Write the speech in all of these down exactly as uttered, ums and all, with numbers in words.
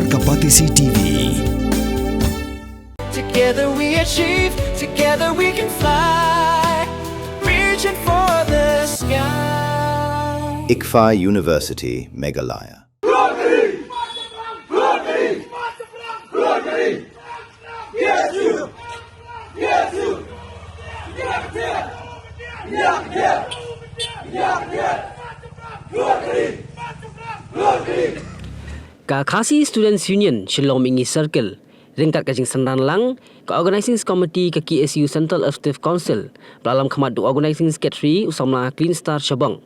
Kapatisi T V. Together we achieve, together we can fly, reaching for the sky. ICFAI University, Meghalaya. Ka Khasi Students Union Shillong Mihngi Circle, ryngkat ka jingsynran lang ka Organising Committee ka K S U Central Executive Council, ba la lam khmat da u Organising Secretary u samla Clean Star Shabong.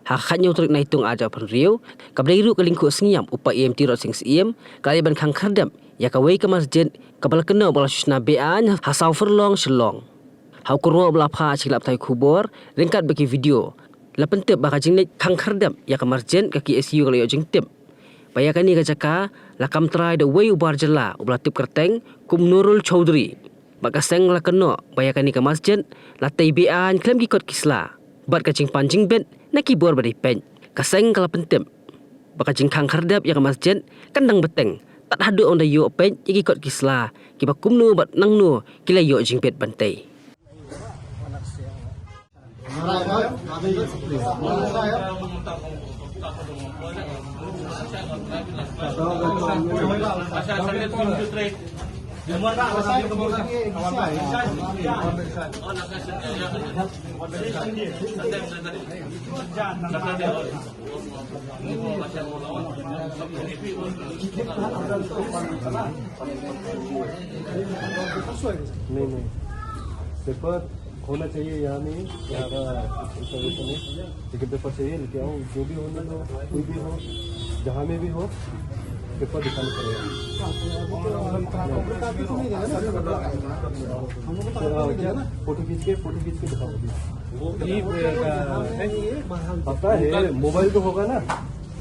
Ha ka khathynñiew tarik Naitung arhajar arphew hynriew, kaba dei ruh ka lyngkhuh sngi ïap u Bah A M Tirot Sing Syiem, ka la ïa ban khang khyrdep ïa kawei ka masjid kaba la kynnoh ba la shu shna be-aiñ ha saw furlong Shillong. Ha u kyrwoh ba la phah sha ki lad pathai khubor ryngkat bad ki video, la pyntip ba ka jingleit khang khyrdep ïa ka masjid ka K S U ka la ïoh jingtip ba ïa kane ka jaka la kam trai da uwei u bar jylla uba la tip kyrteng kum Nurul Chowdhury. Bad ka seng la kynnoh ba ïa kane ka masjid la tei be-aiñ khlem ki kot ki sla bad ka jingpan jingbit na ki bor ba dei peit. Ka seng ka la pyntip ba ka jingkhang khyrdep ïa ka masjid kan dang bteng tad haduh ban da ïoh peit ïa ki kot ki sla kiba kumno bad nangno ki la ïoh jingbit ban tei. नहीं, नहीं। पेपर होना चाहिए यहाँ में, यहाँ का इंस्टॉलेशन में। लेकिन पेपर चाहिए, लेके आओ, जो भी होने दो, कोई भी हो, जहाँ में भी हो, पेपर दिखाना पड़ेगा। फोटो खींच के, फोटो खींच के दिखाओ। पता है, मोबाइल तो होगा ना।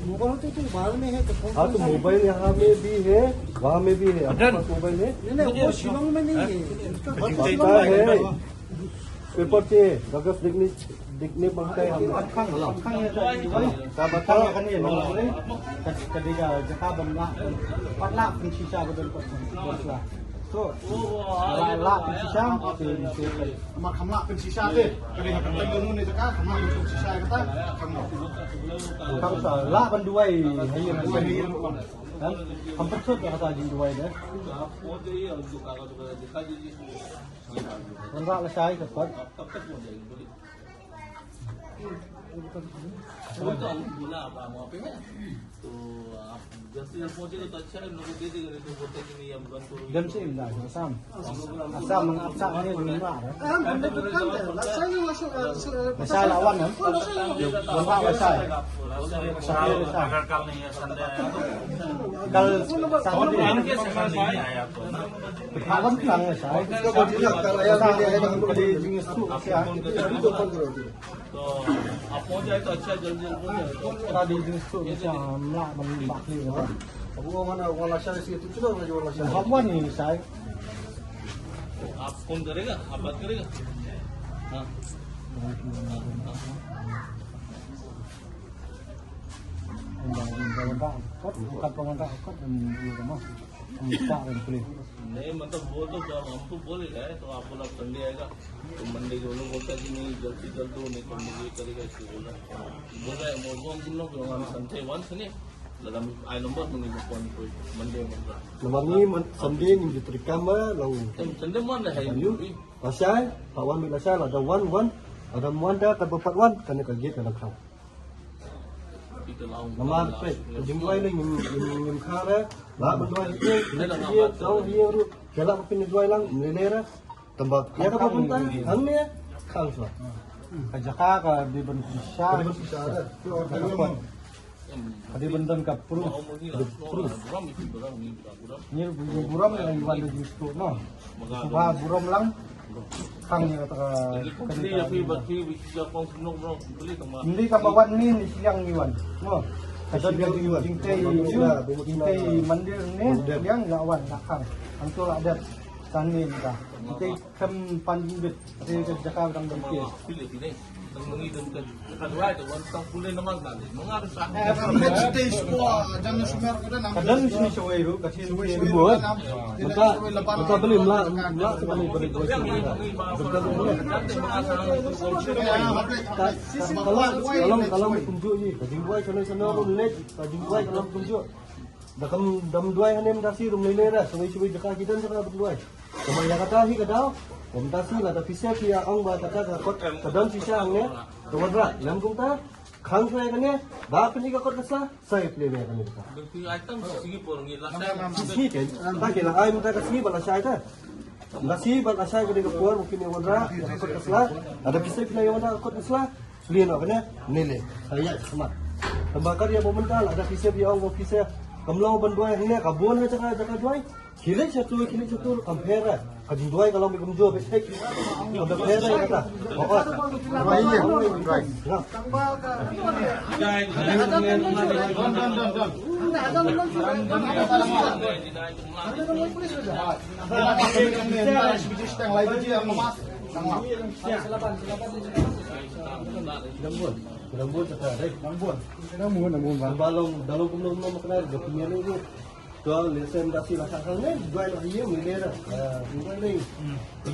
मोबाइल तो, तो बाहर में है, तो कौन हाँ, तो सा मोबाइल यहाँ में भी है, वहाँ में भी है। आपके पास मोबाइल है? नहीं, नहीं, वो शिलोंग में नहीं है। इसका पता है। पेपर से कागज देखने, देखने मांगता है हम। Ka bata ka ne, ka dei ka jaka ban lah, ban lah pynshisha ka don. So, lah, lah pynshisha, Mar kham lah pynshisha te. Ka dei ha kyrteng kano ne jaka, kham lah pynshisha kata, kham lah. Kham sa, lah ban duwai, ha ïing, ha ïing. Kan? Kham pynthut da kata jingduwai de. Wanrah lashai ka kot. वो तो हम बोला, आप, आप वहाँ पे हैं। तो आप जल्द से जल्द पहुँचे तो अच्छा है, हम लोग को दे देगा, नहीं तो बोलते हैं कि नहीं, हम बंद करो। Dem sih, Assam. Assam, Assam ni, ni lah. Lashai lawan, kan? Wanrah lashai. Lashai, lashai. Kal Sunday. Lawan lang lashai. Ka dei jingsuk, lashai. तो आप पहुंच जाए तो अच्छा, जल्दी जल्दी पहुंच जाए। Ka dei jingsuk, lashai, amla ban bakli. Abu mana wala lashai si tu cuma lagi wala lashai. Hapwan ni lashai. आप फोन करेगा, आप बात करेगा। हाँ। Kat panganta, kat, kat panganta, kat, hmm, iya, mah. Hmm, tak, hmm, boleh. नहीं, मतलब, वो तो जब हमको बोल ही रहा है, तो आप बोला संडे आएगा, तो मंडे को वो लोग बोलता है कि नहीं, जल्दी कर दो, नहीं तो मुझे करेगा, इसको बोला। बोला है, वो, वो हम तुम लोग, हम संडे वन से नहीं, लगा, आई नंबर तो नहीं, वो कौन कोई, मंडे बन रहा। Namar ngi man, Sunday ngi ju trei kam ba long. Em, Sunday man da hai. Lashai, pa wan mi lashai, lada wan wan, lada wan da ka ba pat wan, kane ka gate ka dang khang. Namar peit, ka jingduwai ne ngim, ngim, ngim khang re, lah ban duwai hi, hi, hi, tang hi ruh, ke lah ban pynduwai lang, ne ne re. Tang ba ïa kaba mynta hangne khang shuwa. Ka jaka ka dei ban shisha. Ka dei ban shisha re. Ka dei ban don ka proof. Ka dei proof. Ngi burom ïa i wan da jingsuk, no. Sngewbha burom lang. Khang ïa kata ka, ka dei ka. Ym dei kaba wan ne, ne shiliang ngi wan, no. Ka don ka jingtei, jingtei mandir ne shiliang, la wan, la khang. Hangto la dep. Sani ka. Ngi tei khlem pan jingbit. Tei ka jaka ba dang don case. Ka don shini shawei ruh, ka shin shawei ruh. Mynta, mynta beli mla, mla, ka beli, beli, beli. Ka long, ka long, ka long kumjuh ji. Ka jingduwai shano shano ruh leh, ka jingduwai ka long kumjuh. Da kam dam duwai hangne mynta shi ruh lei lei ra, shawei shawei jaka ki don jaka ban duwai. Tangba ïa kata hi ka daw, mynta shi lada phi sep ïa ong ba kata ka kot ka don shisha hangne, to wanrah, lem kumta, khang shuwa ïa kane, ba phin i ka kot ka sla, sa ïa plie ïa kane ka. Shi sngi kein, ta ki la ai mynta ka sngi ba lashai ta. Lashai ba lashai ka dei ka por ba kin ïa wanrah ïa ka kot ka sla, lada phi sep phin ïa wanrah ka kot ka sla, plie noh kane, ne leh, sa ïaid shakhmat. Tangba kat ïa ba mynta lada phi sep ïa ong ba phi sep, kam long ban duwai hangne, ka bun ha jaka jaka duwai. Khie leit sha tu, khie leit sha tu, kam pher eh. Ka jingduwai ka long beit kumjuh beit thik. Kam da pher eh kata. Oh, oh. Duwai ye. Duwai. Nah. Dambun, dambun kata, dei. Dambun, dambun, bang. Balong, balong kumno kumno makna, dua puluh ni. Tuan, lesen dasi lah, sang ni, dua lah, iya, mungkin dah. Ah, dua ni.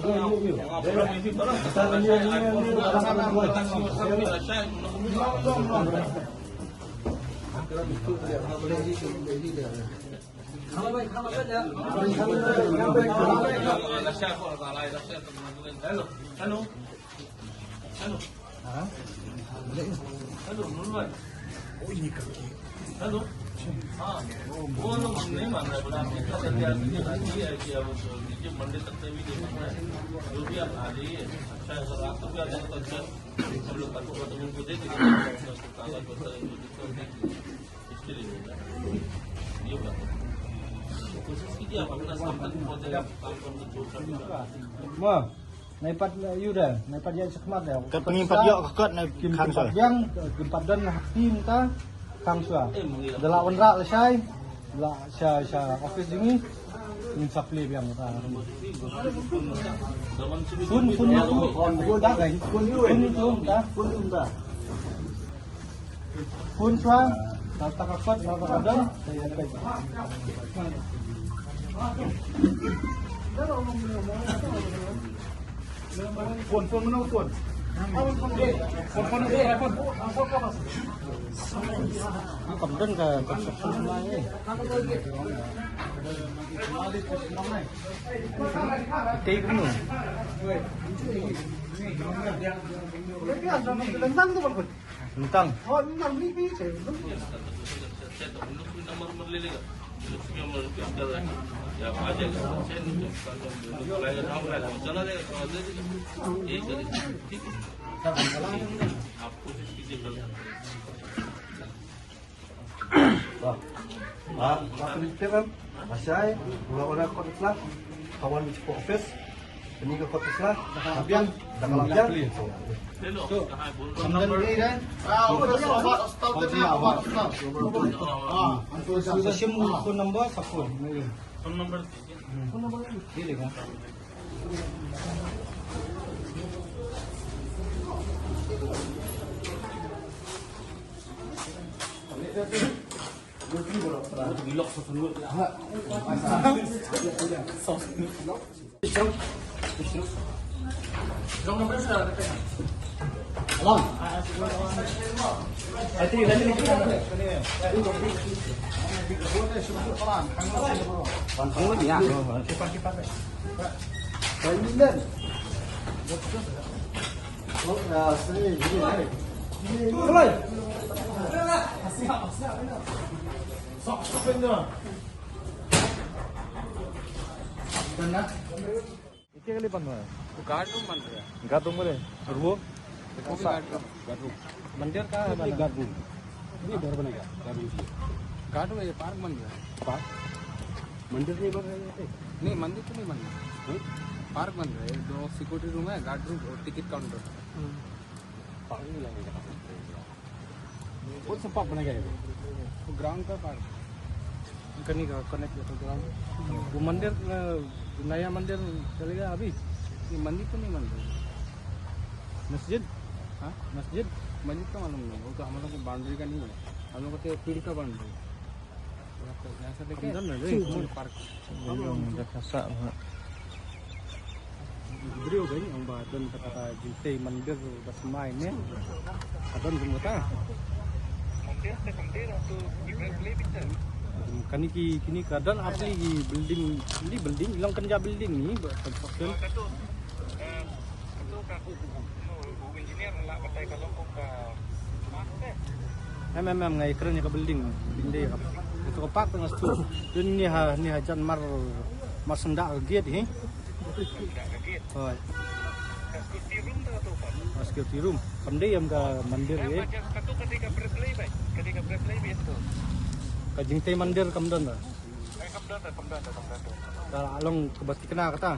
Dua ni, iya. Dua ni, iya, iya, iya, iya, dua. Hello, hello. Hello. Hello, Nurul bhai. Oh, ini kaki. Hello. हाँ, वो लोग नहीं मान रहे, बोला, आप इतना कर दिया, ये है कि अब नीचे मंडे तक से भी नहीं मान रहे। जो भी आप आ जाइए, अच्छा है, अगर रात को भी आ जाए तो अच्छा है। हम लोग कल को उनको दे देंगे, ताला पत्थर है, वो दिक्कत नहीं है। इसके लिए बोल रहा है। ये बात है। तो कोशिश कीजिए, आप अपना काम तक पहुँचे, काम करने छोड़ सकते हैं। Nai pat ïa u da, nai pat ïa shakhmat da. Kat pyngi pat ïoh ka kot na khang shuwa. Kim pat biang, kim pat don ha kti mynta khang shuwa. Da la wanrah lashai, la sha sha office jong ngi. Ngin sa plie biang ta. Phone, phone ïa u. Phone ïa u da. Phone ïa u da. Phone shuwa, ta ka kot, ta ka don. Phone, phone, phone, phone. Phone, phone, phone. Kam don ka, ka phone shuwa eh. Tei kumno. Lentang. Ba, ba pynpep em, ba shai, u la order kot sla, ka wan sha office, pynïa ka kot sla, da ka la biang, da ka la biang. So, phone number ni dei? Ah, office, office, staff ni, office, staff. Ah, sa shim phone number, sa phone. Phone number. Phone number ni dei ka? इतने के लिए बंद हुआ है। तो गार्ड रूम बन रहा है। गार्ड रूम बोले, और वो? वो भी गार्ड रूम। गार्ड रूम। मंदिर का है बना? गार्ड रूम। ये घर बनेगा, गार्ड रूम। गार्ड रूम, ये पार्क बन रहा है। पार्क? मंदिर नहीं बन रहा है यहाँ पे? नहीं, मंदिर तो नहीं बन रहा है। हम्म? पार्क बन रहा है, दो सिक्योरिटी रूम है, गार्ड रूम और टिकट काउंटर। हम्म। पार्क नहीं लगेगा। कौन सा पार्क बनेगा ये? वो ग्राउंड का पार्क। कहीं का कनेक्ट है तो ग्राउंड। वो मंदिर, अ, नया मंदिर चलेगा अभी? ये मंदिर तो नहीं बन रहा है। मस्जिद? Masjid? Masjid ka malam ni. Oh, ka malam ka boundary ka ni. Malam ka field ka boundary. Yang sa dekat. Kan dah ada. Park. Belum dah kasak banget. Video kan yang ba don kata jingtei mandir ba smai ni. Ka don jingmut ah. Kani ki, kini ka don asli ki building, ni building, long kan ja building ni ba construction. Em, em, em, nga ïakren ïa ka building. Building dei ka. Ïa ka park tang stu. Dun ni ha, ni ha jan mar, mar syndah ka gate hi. Hooid. Ha, security room. Kam dei em ka mandir hi. Ka jingtei mandir kam don da. Ka long kaba thikna kata.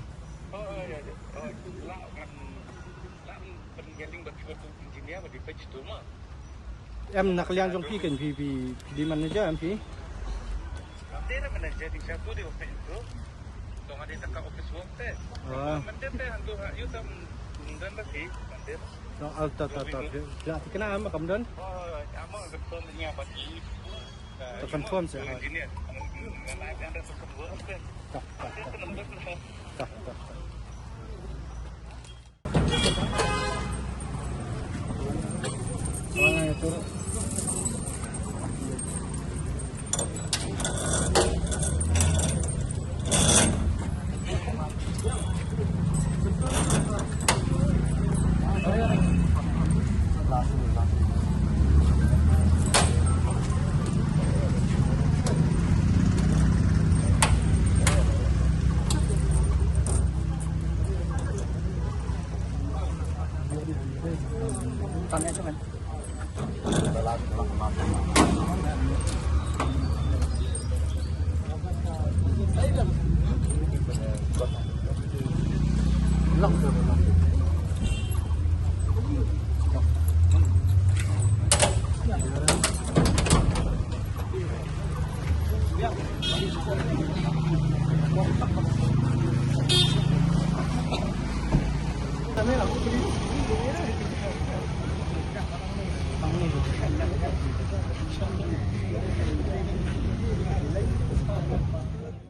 Em, na ka liang jong phi kan phi, phi, phi dei manager em phi? Ah. Oh, ta, ta, ta. Phi la thikna em kam don? To confirm seh. Ta, ta, ta. Ta, ta, ta.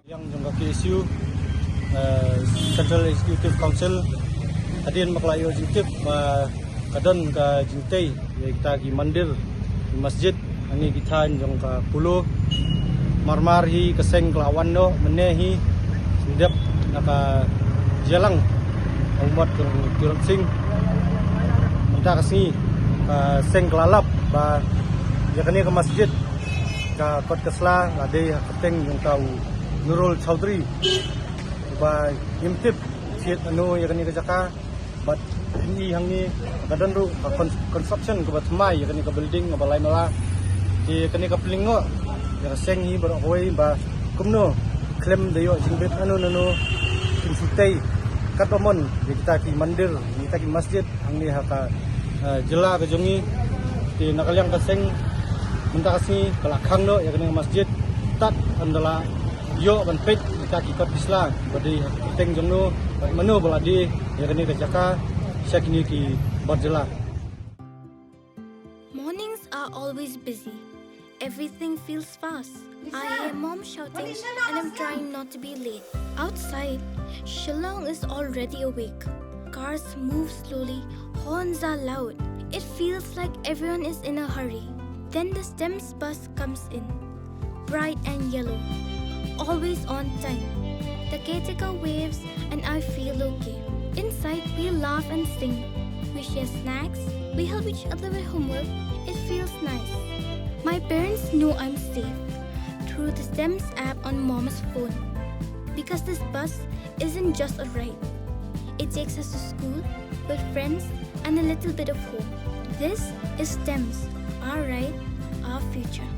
Yang jong ka K S U, eh, Central Executive Council, hadien ba ka la ïoh jingtip ba ka don ka jingtei ïa kita ki mandir, ki masjid hangne ki thaiñ jong ka Polo. Marmar hi ka seng ka la wan noh mynne hi, sngewdep na ka jingïalang u mot jong Tirot Sing. Mynta ka sngi ka seng ka la lap ba ïa kane ka masjid ka kot ka sla la dei ha ka kyrteng jong uta u Nurul Chowdhury, uba ngim tip thied ano ïa kane ka jaka. Bad hangne, hangne ka don ruh ka con-, construction kaba thymmai ïa kane ka building kaba lai mala. Te kane ka pynlyngngoh ïa ka seng hi baroh kawei ba kumno khlem da ïoh jingbit nano nano, kin shu tei katba mon ïa kita ki mandir, ïa kita ki masjid hangne ha ka, eh, jylla ka jong ngi. Te na ka liang ka seng mynta ka sngi ka la khang noh ïa kane ka masjid tad haduh ba la ïoh ban peit ïa kita ki kot ki sla ba dei ha ka kyrteng jong no, bad mano ba la die ïa kane ka jaka sha kine ki bar jylla. Mornings are always busy. Everything feels fast. I hear mom shouting and I'm trying not to be late. Outside, Shillong is already awake. Cars move slowly, horns are loud. It feels like everyone is in a hurry. Then the STEMS bus comes in, bright and yellow, always on time. The caretaker waves and I feel okay. Inside, we laugh and sing. We share snacks. We help each other with homework. It feels nice. My parents know I'm safe through the STEMS app on mom's phone. Because this bus isn't just a ride. It takes us to school, with friends, and a little bit of hope. This is STEMS, our ride, our future.